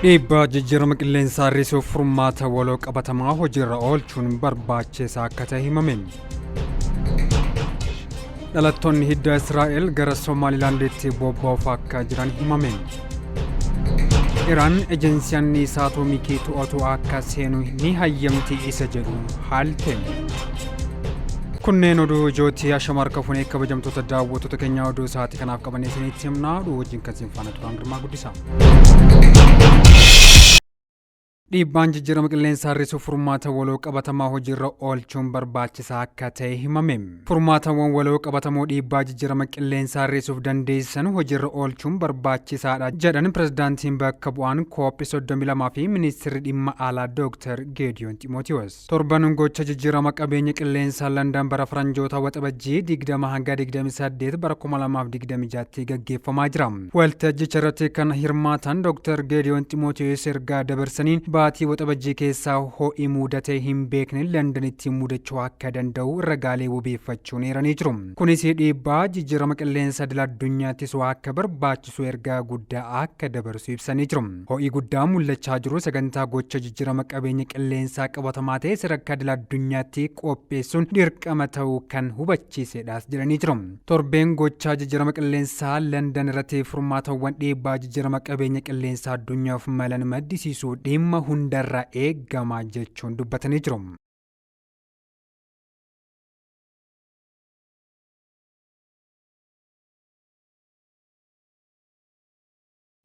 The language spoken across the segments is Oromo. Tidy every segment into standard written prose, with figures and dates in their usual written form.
Dhiibbaa jijjiirama qilleensaa hir'isuuf furmaata waloo qabatamaa hojiirra oolchuun barbaachisaa akka ta'e himame. Dhalattoonni hidda Israa'el gara Somaalilaanditti bobba'uuf akka jiran himame. Iraan ejensii anniisaa atoomikii to'atu akka seenu ni hayyamti isa jedhu haalte. Kunneen oduu ijootii ashama harka funee kabajamtoota daawwattoota keenyaa oduu isaatii kanaaf qabannee isinitti himna oduu wajjin kan isin faana turan Girmaa Guddisaa. Dhiibbaan jijjiirama qilleensaa hir'isuuf furmaata waloo qabatamaa hojiirra oolchuun barbaachisaa akka ta'e himame. Furmaatawwan waloo qabatamoo dhiibbaa jijjiirama qilleensaa hir'isuuf dandeessisan hojiirra oolchuun barbaachisaadha jedhan pirezidaantiin bakka bu'aan kooppii 32 fi ministirri dhimma alaa Dooktar Geediyoon Ximootiyoos. Torban gocha jijjiirama qabeenya qilleensaa Landan bara faranjoota Waxabajjii 20 hanga 28 bara 2026tti gaggeeffamaa jira. Waltajjicha irratti kan hirmaatan Dr. Geediyoon Ximootiyoos ergaa dabarsaniin baatii Waxabajjii keessaa ho'i muudatee hin beekne Landanitti mudachuu akka danda'u ragaalee wabeeffachuun eeranii jiru. Kunis dhiibbaa jijjiirama qilleensa idil addunyaa ittisuu akka barbaachisu ergaa guddaa akka dabarsu ibsanii jiru. Ho'i guddaa mul'achaa jiru sagantaa gocha jijjiirama qabeenya qilleensaa qabatamaa ta'e sadarkaa idil addunyaatti qopheessuun dirqama ta'uu kan hubachiisedhaas jedhanii jiru. Torbeen gochaa jijjiirama qilleensaa Landan irratti furmaatawwan dhiibbaa jijjiirama qabeenya qilleensaa addunyaaf malan maddisiisuu dhimma hundarraa eegama jechuun dubbatanii jiru.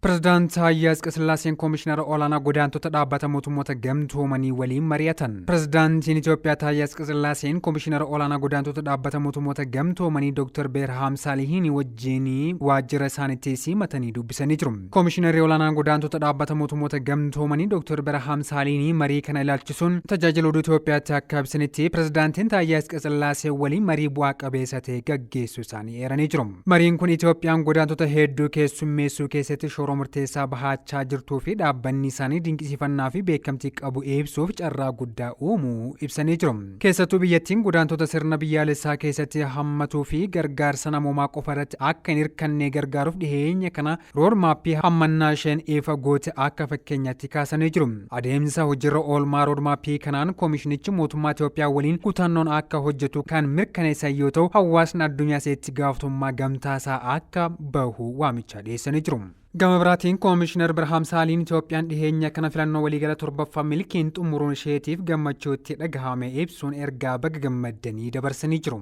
Pirezidaant Taayyee Atsqasillaaseen Koomishinara Olaanaa Godaantota Dhaabbata Mootummoota Gamtoomanii waliin mari'atan. Pirezidaantiin Itoophiyaa Taayyee Atsqasillaaseen Koomishinara Olaanaa Godaantota Dhaabbata Mootummoota Gamtoomanii Dr. Beerhaam Saalihiin wajjin waajjira isaaniitti simatanii dubbisanii jiru. Koomishinarri Olaanaan Godaantota Dhaabbata Mootummoota Gamtoomanii Dr. Berhaam Saalihiin marii kana ilaalchisuun tajaajila oduu Itoophiyaatti akka ibsanitti Pirezidaantiin Taayyee Atsqasillaasee waliin marii bu'aa qabeessa ta'e gaggeessuu isaanii eeranii jiru. Mariin kun Itoophiyaan godaantota hedduu keessummeessuu keessatti shoora murteessaa bahaachaa jirtuu fi dhaabbanni isaanii dinqisiifannaa fi beekamtii qabu ibsuuf carraa guddaa uumuu ibsanii jiru. Keessattuu biyyattiin godaantota sirna biyyaalessaa keessatti hammatuu fi gargaarsa namoomaa qofa irratti akka hin hirkannee gargaaruuf dhiheenya kana Roodmaappii hammannaa isheen ifa goote akka fakkeenyaatti kaasanii jiru. Adeemsa hojiirra oolmaa roodmaappii kanaan koomishinichi mootummaa Itoophiyaa waliin kutannoon akka hojjetu kan mirkaneessan yoo ta'u, hawaasni addunyaas itti gaafatamummaa gamtaasaa akka bahu waamicha dhiyeessanii jiru. Gama biraatiin Koomishinar Birhaam Saaliin Itoophiyaan dhiheenya kana filannoo waliigala torbaffaa milkiin xumuruun isheetiif gammachuu itti dhagahame ibsuun ergaa baga gammaddanii dabarsanii jiru.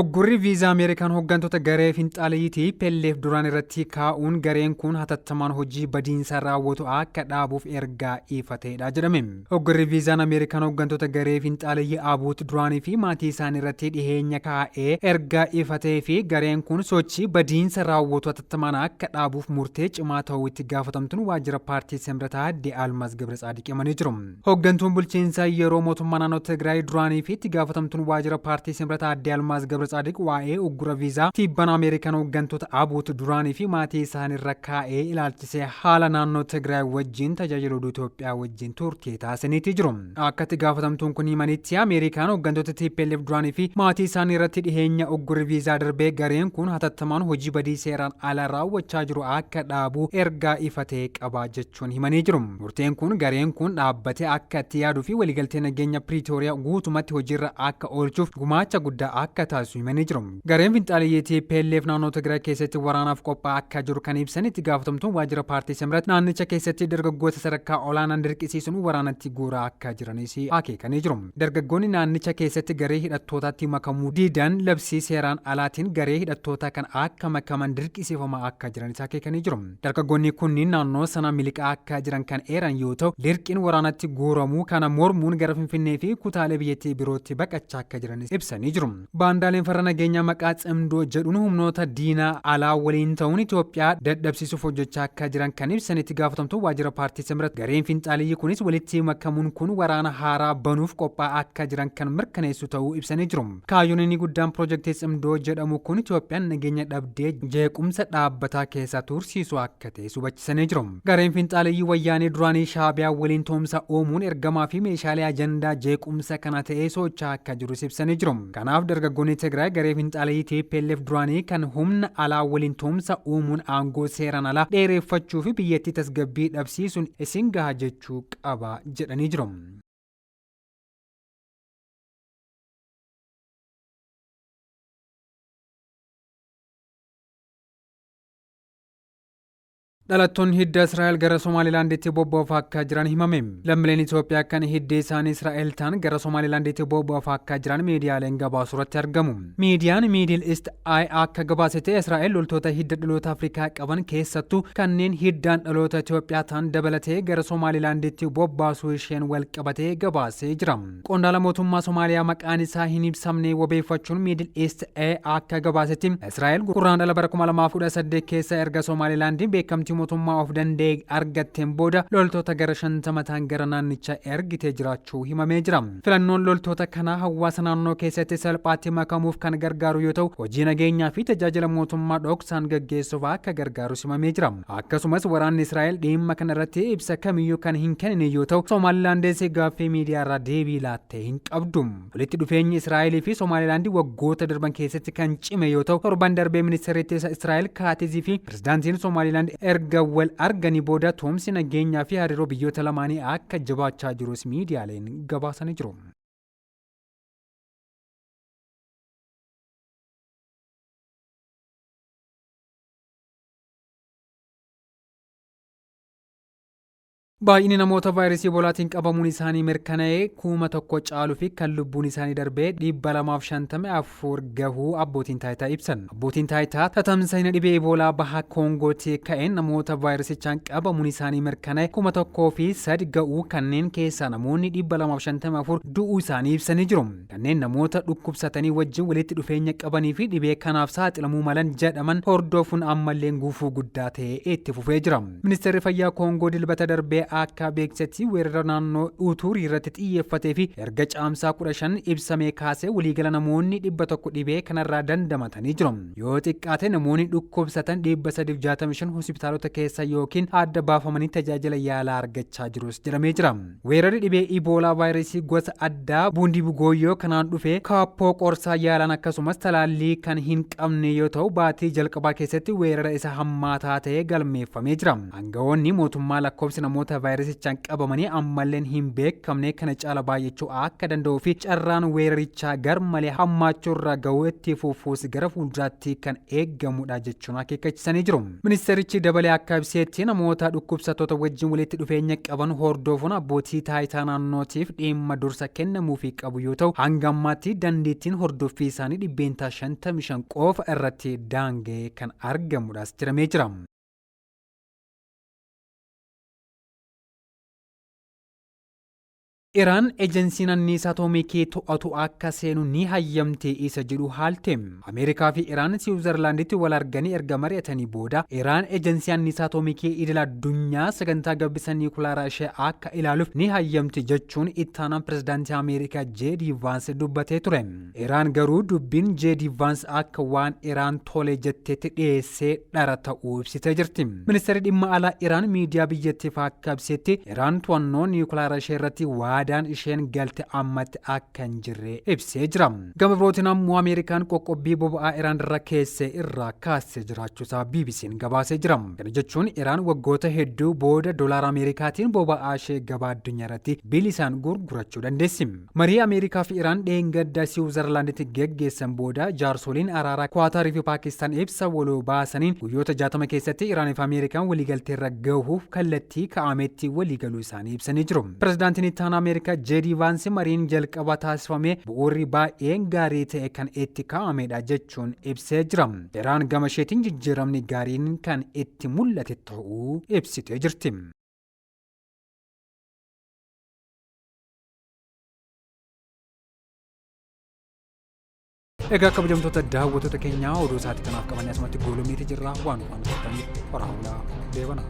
Uggurri viizaa Ameerikaan hoggantoota garee finxaaleyyii TPLF duraan irratti kaa'uun gareen kun hatattamaan hojii badiinsaa raawwatu akka dhaabuuf ergaa ifa ta'edha jedhame. Uggurri viizaan Ameerikaan hoggantoota garee finxaaleyyii ABUT duraanii fi maatii isaanii irratti dhiheenya kaa'ee ergaa ifa ta'ee fi gareen kun sochii badiinsa raawwatu hatattamaan akka dhaabuuf murtee cimaa ta'uu itti gaafatamtuun waajjira paartii Semrataa Aadde Almaaz Gabratsaadiq himanii jiru. Hoggantuun bulchiinsa yeroo mootummaa naannoo Tigraay duraanii fi itti gaafatamtuun waajjira paartii Simrat Aadde Almaaz Gabratsaadiq waa'ee uggura viizaa tibbana Ameerikaan hoggantoota ABUT duraanii fi maatii isaaniirra kaa'ee ilaalchisee haala naannoo Tigraay wajjin tajaajila oduu Itoophiyaa wajjin turtii taasisaniitii jiru. Akka itti gaafatamtuun kun himanitti Ameerikaan hoggantoota TPLF duraanii fi maatii isaanii irratti dhiheenya uggurri viizaa darbee gareen kun hatattamaan hojii badii seeraan ala raawwachaa jiru akka dhaabu ergaa ifa ta'e qaba jechuun himanii jiru. Murteen kun gareen kun dhaabbatee akka itti yaaduu fi waliigaltee nageenya Piriitooriyaa guutumatti hojiirra akka oolchuuf gumaacha guddaa akka taasisu himanii jiru. Gareen finxaaleyyii TPLF naannoo Tigraay keessatti waraanaaf qophaa'aa akka jiru kan ibsan itti gaafatamtuun waajjira paartii Simrat naannicha keessatti dargaggoota sadarkaa olaanaan dirqisiisuun waraanatti guuraa akka jiranis akeekanii jiru. Dargaggoonni naannicha keessatti garee hidhattootaatti makamuu didan labsii seeraan alaatiin garee hidhattootaa kan akka makaman dirqisiifamaa akka jiranis akeekanii jiru. Dargaggoonni kunniin naannoo sana miliqaa akka jiran kan eeran yoo ta'u, dirqiin waraanatti guuramuu kana mormuun gara Finfinnee fi kutaalee biyyattii birootti baqachaa akka jiranis ibsanii jiru. Baandaaleen farra nageenyaa maqaa Tsimdoo jedhuun humnoota diinaa alaa waliin ta'uun Itoophiyaa dadhabsiisuuf hojjechaa akka jiran kan ibsan itti gaafatamtuun waajjira paartii Simrat, gareen finxaaleyyii kunis walitti makamuun kun waraana haaraa banuuf qophaa'aa akka jiran kan mirkaneessu ta'uu ibsanii jiru. Kaayyoon inni guddaan pirojektii Tsimdoo jedhamu kun Itoophiyaan nageenya dhabdee jeequmsa dhaabbataa keessa tursiisuu akka ta'es hubachisanii jiru. Gareen finxaaleyyii wayyaanee duraanii Shaabiyaa waliin tumsa uumuun ergamaa fi meeshaalee ajandaa jeequmsa kana ta'ee socho'aa akka jirus ibsanii jiru. Kanaaf dargaggoonni Tigraay garee finxaaleyyii TPLF duraanii kan humna alaa waliin tumsa uumuun aangoo seeraan alaa dheereffachuu fi biyyattii tasgabbii dhabsiisuun isin gaha jechuu qaba jedhanii jiru. Dhalattoonni hidda Israa'el gara Somaalilaanditti bobba'uuf akka jiran himame. Lammiileen Itoophiyaa kan hiddi isaanii Israa'el ta'an gara Somaalilaanditti bobba'uuf akka jiran miidiyaaleen gabaasuu irratti argamu. Miidiyaan Middle East Eye akka gabaasetti Israa'el loltoota hidda dhaloota Afrikaa qaban keessattuu kanneen hiddaan dhaloota Itoophiyaa ta'an dabalatee gara Somaalilaanditti bobbaasuu isheen wal qabatee gabaasee jira. Qondaala mootummaa Somaaliyaa maqaan isaa hin ibsamne wabeeffachuun Middle East Eye akka gabaasetti Israa'el Gurraandhala bara 2018 keessa erga Somaalilaandiin beekamtii mootummaa of danda'e argatteen booda loltoota gara 50 ta'an gara naannichaa ergitee jiraachuu himamee jira. Filannoon loltoota kanaa hawaasa naannoo keessatti salphaatti makamuuf kan gargaaru yoo ta'u, hojii nageenyaa fi tajaajila mootummaa dhoksaan gaggeessuuf akka gargaaru himamee jira. Akkasumas waraanni Israa'el dhimma kana irratti ibsa kamiyyuu kan hin kennine yoo ta'u, Somaalilaandis gaaffii miidiyaa irraa deebii laattee hin qabdu. Walitti dhufeenyi Israa'elii fi Somaalilaandi waggoota darban keessatti kan cime yoo ta'u, torban darbee ministeerri ittisa Israa'el Kaatizii fi pirezidaantiin Somaalilaand erga wal arganii booda tumsi nageenyaa fi hariiroo biyyoota lamaanii akka jabaachaa jirus miidiyaaleen gabaasanii jiru. Baay'inni namoota vaayirasii Eboolaatiin qabamuun isaanii mirkana'ee 1000 caaluu fi kan lubbuun isaanii darbee 254 gahuu abbootiin taayitaa ibsan. Abbootiin taayitaa tatamsa'ina dhibee Eboolaa baha Koongootti ka'een namoota vaayirasichaan qabamuun isaanii mirkana'e 1003 ga'uu kanneen keessaa namoonni 254 du'uu isaanii ibsanii jiru. Kanneen namoota dhukkubsatanii wajjin walitti dhufeenya qabanii fi dhibee kanaaf saaxilamuu malan jedhaman hordofuun ammallee gufuu guddaa ta'ee itti fufee jira. Ministeerri Fayyaa Koongoo Dilbata darbee akka beeksisetti weerara naannoo Utuurii irratti xiyyeeffatee fi erga Caamsaa 15 ibsamee kaasee waliigala namoonni 100 dhibee kanarraa dandamatanii jiru. Yoo xiqqaate namoonni dhukkubsatan 365 hospitaalota keessa yookiin adda baafamanii tajaajila yaalaa argachaa jirus jedhamee jira. Weerarri dhibee Iboolaa vaayirasii gosa addaa Buundibugooyyoo kanaan dhufe kaappoo qorsaa yaalaan akkasumas talaallii kan hin qabne yoo ta'u baatii jalqabaa keessatti weerara isa hammaataa ta'e galmeeffamee jira. Aangawoonni mootummaa lakkoofsi namoota vaayirasichaan qabamanii ammalleen hin beekamne kana caala baay'achuu akka danda'uu fi carraan weerarichaa garmalee hammaachuu irra ga'uu itti fufuus gara fuulduraatti kan eegamudha jechuun akeekkachisanii jiru. Ministeerichi dabalee akka ibseetti namoota dhukkubsattoota wajjin walitti dhufeenya qaban hordofuun abbootii taayitaa naannootiif dhimma dursa kennamuufii qabu yoo ta'u hanga ammaatti dandeettiin hordoffii isaanii 55% qofa irratti daanga'ee kan argamudhas jedhamee jira. Iraan ejensiin anniisaa atoomikii to'atu akka seenu ni hayyamti isa jedhu haalte. Ameerikaa fi Iraan Siwuzarlaanditti wal arganii erga mari'atanii booda Iraan ejensii anniisaa atoomikii idil addunyaa sagantaa gabbisa niikulaaraa ishee akka ilaaluuf ni hayyamti jechuun ittaanaan pirezidaantii Ameerikaa J.D. Vaans dubbatee ture. Iraan garuu dubbiin J.D. Vaans akka waan Iraan tole jetteetti dhiyeessee dhara ta'uu ibsitee jirti. Ministeerri dhimma alaa Iraan miidiyaa biyyattiif akka ibsetti Iraan to'annoo niwukilaara ishee irratti waadaan isheen galte ammatti akka hin jirre ibsee jira. Gama birootiin ammoo Ameerikaan qoqqobbii boba'aa Iraan irra keesse irraa kaasee jiraachuusaa BBC'n gabaasee jira. Kana jechuun Iraan waggoota hedduu booda dolaara Ameerikaatiin boba'aa ishee gabaa addunyaa irratti bilisaan gurgurachuu dandeessi. Marii Ameerikaa fi Iraan dheengadda Siwuzarlaanditti geggeessan booda jaarsoliin araaraa Kuwaataarii fi Paakistaan ibsa waloo baasaniin guyyoota 60 keessatti Iraanii fi Ameerikaan waliigalteerra gahuuf kallattii ka'ametti waliigaluu isaanii ibsanii jiru. Pirezidaantiin itti aanaa Ameerikaa JD Vaansi mariin jalqaba taasifame bu'uurri baay'een gaarii ta'e kan itti kaa'amedha jechuun ibsee jira. Iraan gama isheetiin jijjiiramni gaariin kan itti mul'ate ta'uu ibsitee jirti. Egaa kabajamtoota daawwattoota keenyaa oduu isaati kanaaf qabannee asumatti goolabneeti jirra waan waan turtaniif horaa bulaa deebana.